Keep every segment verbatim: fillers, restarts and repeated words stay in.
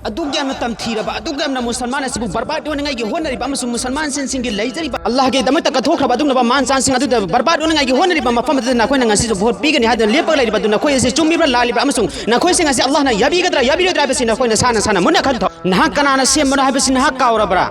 ꯑꯗꯨꯛ ꯌꯥꯝꯅ ꯇꯝꯊꯤꯔꯕ, ꯑꯗꯨꯛ ꯌꯥꯝꯅ ꯃꯨꯁꯜꯃꯥꯟ ꯑꯁꯤꯕꯨ ꯕꯔꯕꯥꯗ ꯑꯣꯏꯅꯉꯥꯏꯒꯤ ꯍꯣꯠꯅꯔꯤꯕ ꯑꯃꯁꯨꯡ ꯃꯨꯁꯜꯃꯥꯟꯁꯤꯡꯒꯤ ꯂꯩꯖꯔꯤꯕ ꯑꯜꯂꯥꯍꯒꯤꯗꯃꯛꯇ ꯀꯠꯊꯣꯛꯈ꯭ꯔꯕ ꯑꯗꯨꯒꯨꯝꯂꯕ ꯃꯥꯟ ꯆꯥꯟꯁꯤꯡ ꯑꯗꯨꯗ ꯕꯔꯕꯥꯗ ꯑꯣꯏꯅꯉꯥꯏꯒꯤ ꯍꯣꯠꯅꯔꯤꯕ ꯃꯐꯝ ꯑꯗꯨꯗ ꯅꯈꯣꯏꯅ ꯉꯁꯤꯁꯨ ꯚꯣꯠ ꯄꯤꯒꯅꯤ ꯍꯥꯏꯗꯨꯅ ꯂꯦꯞꯄꯒ ꯂꯩꯔꯤꯕ ꯑꯗꯨ ꯅꯈꯣꯏ ꯑꯁꯤ ꯆꯨꯝꯃꯤꯕ꯭ꯔꯥ ꯂꯥꯜꯂꯤꯕ꯭ꯔꯥ ꯑꯃꯁꯨꯡ ꯅꯈꯣꯏꯁꯤꯡ ꯑꯁꯤ ꯑꯜꯂꯥꯍꯅ ꯌꯥꯕꯤꯒꯗ꯭ꯔꯥ ꯌꯥꯕꯤꯔꯣꯏꯗ꯭ꯔꯥ ꯍꯥꯏꯕꯁꯤ ꯅꯈꯣꯏ ꯅꯁꯥ ꯅꯁꯥꯅ ꯃꯨꯟꯅ ꯈꯟꯊꯧ꯫ ꯅꯍꯥꯛ ꯀꯅꯥꯅ ꯁꯦꯝꯕꯅꯣ ꯍꯥꯏꯕꯁꯤ ꯅꯍꯥꯛ ꯀꯥꯎꯔꯕ꯭ꯔꯥ?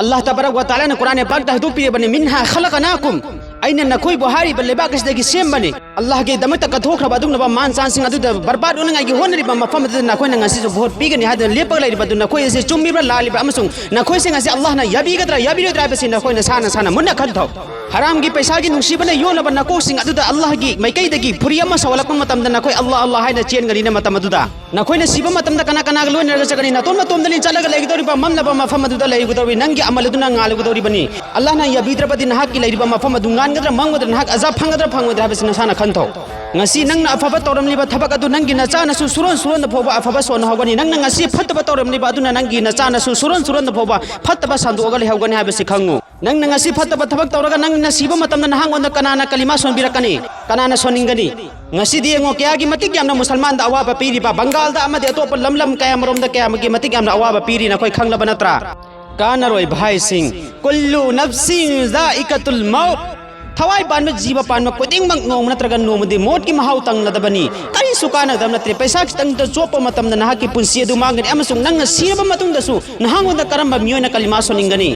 ꯑꯜꯂꯥꯍ ꯇꯕꯥꯔꯛ ꯋꯥ ꯇꯥꯂꯥꯅ ꯀꯨꯔꯥꯟ ꯄꯥꯛꯇ ꯍꯥꯏꯗꯣꯛꯄꯤꯔꯕꯅꯤ, "ꯃꯤꯟꯍꯥ ꯈꯂꯛꯅꯥꯀꯨꯝ", ꯑꯩꯅ ꯅꯈꯣꯏꯕꯨ ꯍꯥꯏꯔꯤꯕ ꯂꯩꯕꯥꯛ ꯑꯁꯤꯗꯒꯤ ꯁꯦꯝꯕꯅꯤ꯫ ꯑꯜꯂꯥꯍꯒꯤꯗꯃꯛꯇ ꯀꯠꯊꯣꯛꯈ꯭ꯔꯕ ꯑꯗꯨꯒꯨꯝꯂꯕ ꯃꯥꯟ ꯆꯥꯟꯁꯤꯡ ꯑꯗꯨꯗ ꯕꯔꯕꯥꯗ ꯑꯣꯏꯅꯉꯥꯏꯒꯤ ꯍꯣꯠꯅꯔꯤꯕ ꯃꯐꯝ ꯑꯗꯨꯗ ꯅꯈꯣꯏꯅ ꯉꯁꯤꯁꯨ ꯚꯣꯠ ꯄꯤꯒꯅꯤ ꯍꯥꯏꯗꯨꯅ ꯂꯦꯞꯄꯒ ꯂꯩꯔꯤꯕ ꯑꯗꯨ ꯅꯈꯣꯏ ꯑꯁꯤ ꯆꯨꯝꯃꯤꯕ꯭ꯔꯥ ꯂꯥꯜꯂꯤꯕ꯭ꯔꯥ ꯑꯃꯁꯨꯡ ꯅꯈꯣꯏꯁꯤꯡ ꯑꯁꯤ ꯑꯜꯂꯥꯍꯅ ꯌꯥꯕꯤꯒꯗ꯭ꯔꯥ ꯌꯥꯕꯤꯔꯣꯏꯗ꯭ꯔꯥ ꯍꯥꯏꯕꯁꯤ ꯅꯈꯣꯏ ꯅꯁꯥ ꯅꯁꯥꯅ ꯃꯨꯟꯅ ꯈꯟꯊꯧ꯫ ꯍꯔꯥꯝꯒꯤ ꯄꯩꯁꯥꯒꯤ ꯅꯨꯡꯁꯤꯕꯅ ꯌꯣꯜꯂꯕ ꯅꯀꯣꯛꯁꯤꯡ ꯑꯗꯨꯗ ꯑꯜꯂꯥꯍꯒꯤ ꯃꯥꯏꯀꯩꯗꯒꯤ ꯐꯨꯔꯤ ꯑꯃ ꯁꯧꯍꯜꯂꯛꯄ ꯃꯇꯝꯗ ꯅꯈꯣꯏ ꯑꯜꯂꯥꯍ ꯑꯜꯂꯥꯍ ꯍꯥꯏꯅ ꯆꯦꯟꯒꯅꯤꯅ ꯃꯇꯝ ꯑꯗꯨꯗ꯫ ꯅꯈꯣꯏꯅ ꯁꯤꯕ ꯃꯇꯝꯗ ꯀꯅꯥ ꯀꯅꯥꯒ ꯂꯣꯏꯅꯔꯒ ꯆꯠꯀꯅꯤ? ꯅꯇꯣꯝ ꯅꯇꯣꯝꯗꯅꯤ ꯆꯠꯂꯒ ꯂꯩꯒꯗꯧꯔꯤꯕ, ꯃꯝꯂꯕ ꯃꯐꯝ ꯑꯗꯨꯗ ꯂꯩꯒꯗꯧꯔꯤ, ꯅꯪꯒꯤ ꯑꯃꯜ ꯑꯗꯨꯅ ꯉꯥꯜꯂꯨꯒꯗꯧꯔꯤꯕꯅꯤ꯫ ꯑꯜꯂꯥꯍꯅ ꯌꯥꯕꯤꯗ꯭ꯔꯕꯗꯤ ꯅꯍꯥꯛꯀꯤ ꯂꯩꯔꯤꯕ ꯃꯐꯝ ꯑꯗꯨ ꯉꯥꯟꯒꯗ꯭ꯔꯥ, ꯃꯝꯒꯗ꯭ꯔꯥ, ꯅꯍꯥꯛ ꯑꯖꯥꯕ ꯐꯪꯒꯗ꯭ꯔꯥ ꯐꯪꯉꯣꯏꯗ꯭ꯔꯥ ꯍꯥꯏꯕꯁꯤ ꯅꯁꯥꯅ ꯈꯟꯊꯧ꯫ ꯉꯁꯤ ꯅꯪꯅ ꯑꯐꯕ ꯇꯧꯔꯝꯂꯤꯕ ꯊꯕꯛ ꯑꯗꯨ ꯅꯪꯒꯤ ꯅꯆꯥꯅꯁꯨ ꯁꯨꯔꯣꯟ ꯁꯨꯔꯣꯟꯗ ꯐꯥꯎꯕ ꯑꯐꯕ ꯁꯣꯟꯅꯍꯧꯒꯅꯤ꯫ ꯅꯪꯅ ꯉꯁꯤ ꯐꯠꯇꯕ ꯇꯧꯔꯝꯂꯤꯕ ꯑꯗꯨꯅ ꯅꯪꯒꯤ ꯅꯆꯥꯅꯁꯨ ꯁꯨꯔꯣꯟ ꯁꯨꯔꯣꯟꯗ ꯐꯥꯎꯕ ꯐꯠꯇꯕ ꯁꯟꯗꯣꯛꯑꯒ ꯂꯩꯍꯧꯒꯅꯤ ꯍꯥꯏꯕꯁꯤ ꯈꯪꯉꯨ꯫ ꯅꯪꯅ ꯉꯁꯤ ꯐꯠꯇꯕ ꯊꯕꯛ ꯇꯧꯔꯒ ꯅꯪꯅ ꯁꯤꯕ ꯃꯇꯝꯗ ꯅꯍꯥꯛꯉꯣꯟꯗ ꯀꯅꯥꯅ ꯀꯂꯤꯃꯥ ꯁꯣꯟꯕꯤꯔꯛꯀꯅꯤ? ꯀꯅꯥꯅ ꯁꯣꯟꯅꯤꯡꯒꯅꯤ? ꯉꯁꯤꯗꯤ ꯌꯦꯡꯉꯣ, ꯀꯌꯥꯒꯤ ꯃꯇꯤꯛ ꯌꯥꯝꯅ ꯃꯨꯁꯜꯃꯥꯟꯗ ꯑꯋꯥꯕ ꯄꯤꯔꯤꯕ, ꯕꯪꯒꯥꯜꯗ ꯑꯃꯗꯤ ꯑꯇꯣꯞꯄ ꯂꯝ ꯂꯝ ꯀꯌꯥꯃꯔꯣꯝꯗ ꯀꯌꯥꯃꯨꯛꯀꯤ ꯃꯇꯤꯛ ꯌꯥꯝꯅ ꯑꯋꯥꯕ ꯄꯤꯔꯤ, ꯅꯈꯣꯏ ꯈꯪꯂꯕ ꯅꯠꯇ꯭ꯔꯥ? ꯀꯥꯟꯅꯔꯣꯏ ꯚꯥꯏꯁꯤꯡ꯫ "ꯀꯨꯜꯂꯨ ꯅꯐꯁꯤꯟ ꯖꯥꯏꯀꯥꯇꯨꯜ ꯃꯧꯠ", ꯊꯋꯥꯏ ꯄꯥꯟꯕ, ꯖꯤꯕ ꯄꯥꯟꯕ ꯈꯨꯗꯤꯡꯃꯛ ꯅꯣꯡꯃ ꯅꯠꯇ꯭ꯔꯒ ꯅꯣꯡꯃꯗꯤ ꯃꯣꯠꯀꯤ ꯃꯍꯥꯎ ꯇꯪꯂꯗꯕꯅꯤ꯫ ꯀꯔꯤꯁꯨ ꯀꯥꯟꯅꯒꯗꯕ ꯅꯠꯇ꯭ꯔꯦ꯫ ꯄꯩꯁꯥ ꯈꯤꯇꯪꯗ ꯆꯣꯞꯄ ꯃꯇꯝꯗ ꯅꯍꯥꯛꯀꯤ ꯄꯨꯟꯁꯤ ꯑꯗꯨ ꯃꯥꯡꯒꯅꯤ, ꯑꯃꯁꯨꯡ ꯅꯪꯅ ꯁꯤꯔꯕ ꯃꯇꯨꯡꯗꯁꯨ ꯅꯍꯥꯛꯉꯣꯟꯗ ꯀꯔꯝꯕ ꯃꯤꯑꯣꯏꯅ ꯀꯂꯤꯃꯥ ꯁꯣꯟꯅꯤꯡꯒꯅꯤ?